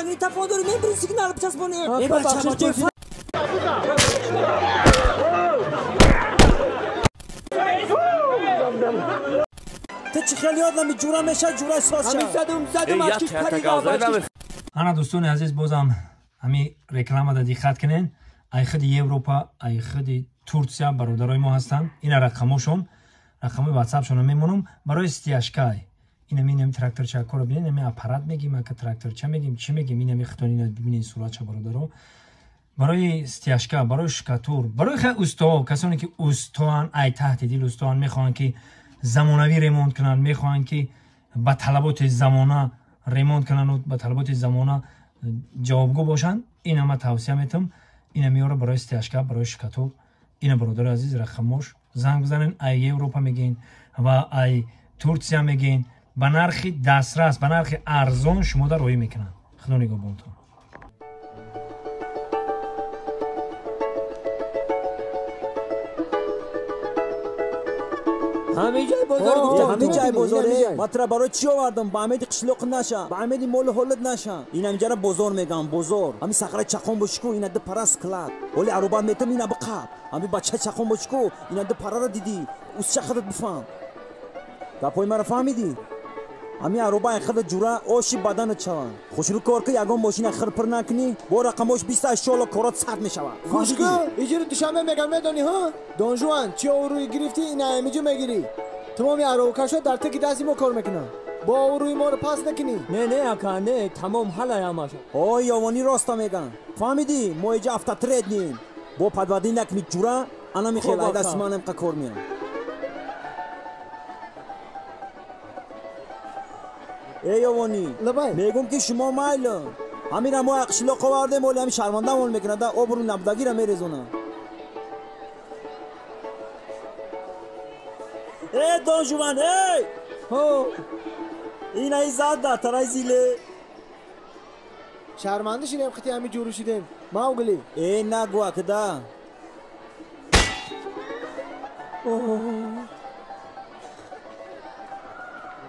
Магнитофон дорӣ, мебири сигнал бичаспонӣ. Э бача, ба ҷои Ту чӣ хел ёд нами ҷура меша, ҷураи соз ша. Ҳамин задум, задум, ачкиш парида, ачкиш. Ана дӯстони азиз, бозам ҳами рекламада диққат кунен. Ай худи Европа, ай худи Турсия бародарои мо ҳастанд. Ина рақамошон, рақамои ватсапшонро мемонам барои стяжкай. Инами инами тракторча коро бинен, инами аппарат мегим, ака тракторча мегим, чӣ мегим, инами хитон ина бибинен суратча бародаро. Барои стяжка, барои шкатур, барои хеле усто, касоне ки устоан, ай таҳти дил устоан, мехоҳанд ки замонавӣ ремонт кунанд, мехоҳанд ки ба талаботи замона ремонт кунанд, ба талаботи замона ҷавобгӯ бошанд, ина ма тавсия метам. Ина меёра барои стяжка, барои шкатур. Ина бародари азиз рақамош занг бизанен, ай Европа мегин ва ай Турсия мегин, ба нархи дастрас, ба нархи арзон шумо дар роҳӣ мекунанд. Худо нигоҳбонтон. Ҳамин ҷои бозор гуфтам, ҳамин ҷои бозоре. Ман тура барои чӣ овардам? Ба амеди қишлоқ наша, ба амеди молу ҳолат наша. Ин ҳаминҷара бозор мегам, бозор. Ҳамин сахраи чақон боши ку, ина ду пара склад. Ҳоли ароба метам, ина биқаб. Ҳамин бачаи чақон боши ку, ина ду параро дидӣ. Усча худат бифаҳм. Гапҳои маро фаҳмидӣ? Ҳамин ароба худат ҷура оши баданат шаванд. Хушрӯ кор ки ягон мошина хирпир накунӣ, бо рақамош 28 ҳоло корот сард мешавад. Гӯш кун, иҷири душанбе мегам, медонӣ ҳа? Донжуан, чӣ обрӯи гирифтӣ, ина ҳамиҷо мегирӣ. Тамоми аробакашҳо дар таки дасти мо кор мекунанд. Бо обрӯи моро пас накунӣ. Не, не, ака, не, тамом ҳалай ҳамаш. Ой, ёвонӣ роста меган. Фаҳмидӣ? Мо иҷа автотред нем. Бо падвадӣ накунӣ ҷура, ана михел, ай дасти ман ҳамқа кор меям. Эй ёвонӣ, мегӯм ки шумо майл. Ҳамира мо қишлоқ овардем, оли ҳами шармандамон мекунад, обрӯи набудагиро мерезонад. Э донжуван, эй! Ина и зад дар тараи зиле. Шарманда шидем, қити ҳами ҷуру шидем. Маугли. Э нагӯ акда.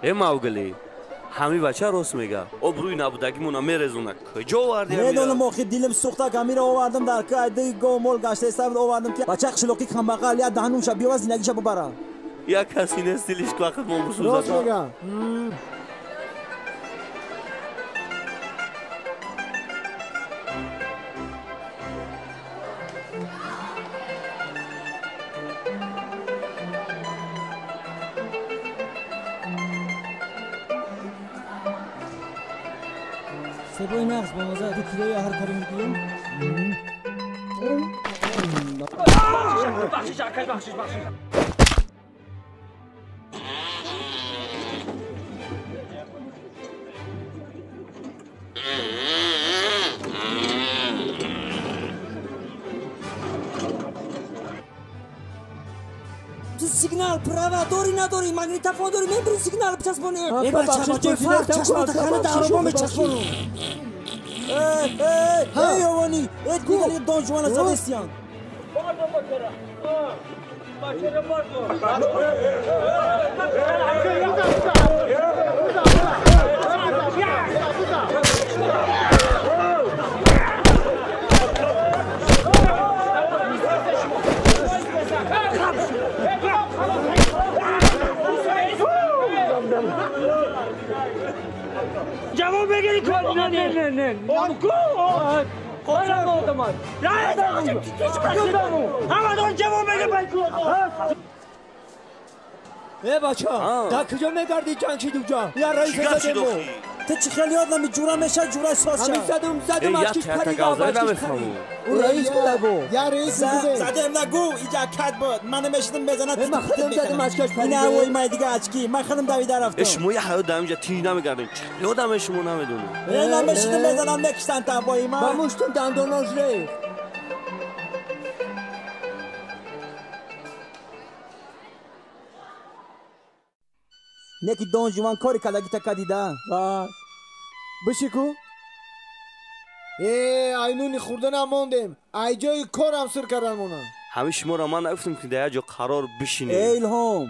Э Маугли, ҳами бача рост мега. Обрӯи набудагимона мерезона. Куҷо оварди? Медонам, охи дилим сӯхта, камира овардам дар кайди го мол гаштаиста овардам ки бача қишлоқи камбағал я даҳанумша биёва зиндагиша бубара. Як каси нест дилиш вақт мо бисӯзад. Рост мега. Себои нағз бо маза, ду килои ҳар кари мегӯем. Бахшиш, акай, бахшиш, бахшиш. Ту сигнал права дорӣ надорӣ, магнитофон дорӣ, мебири сигнал бичаспонӣ. Э бача, ба ҷои фарқ чашмота хана дар ароба мечаспонам. Эй, эй, эй ёвонӣ, э дигани донжуана задестиян. Ҷавоб мегири кор? Не, не, не. Ҳамадон ҷавоб мегир. Э бача, дар куҷо мегардӣ ҷанг шиду ҷа? Я раис задем мо. Ту чӣ хел ёд нами ҷура меша, ҷураи соз ша. Ҳамин задум, задум, ачкиш парида, ачкиш парида. Ӯ раис буда бо. Я раис буда. Задем нагӯ, иҷа кат буд. Ман намешидам мезанад. Ман худам задум, ачкаш парида. Ина ҳавои май дига ачки. Ман худам давида рафтам. Э шумо я ҳаёт дар инҷа тинҷ намегардем. Чӣ ёдаме шумо намедонед. Э намешидам мезанам мекиштан та ҳавои ман. Ба муштум дандонош рехт. Неки донжуван кори кардагита кадида. Биши ку? Э, айнуни хӯрданам мондем. Ай ҷои корам сир кардан монам. Ҳамин шуморо ман нагуфтам ки дар як ҷо қарор бишинед. Э Илҳом.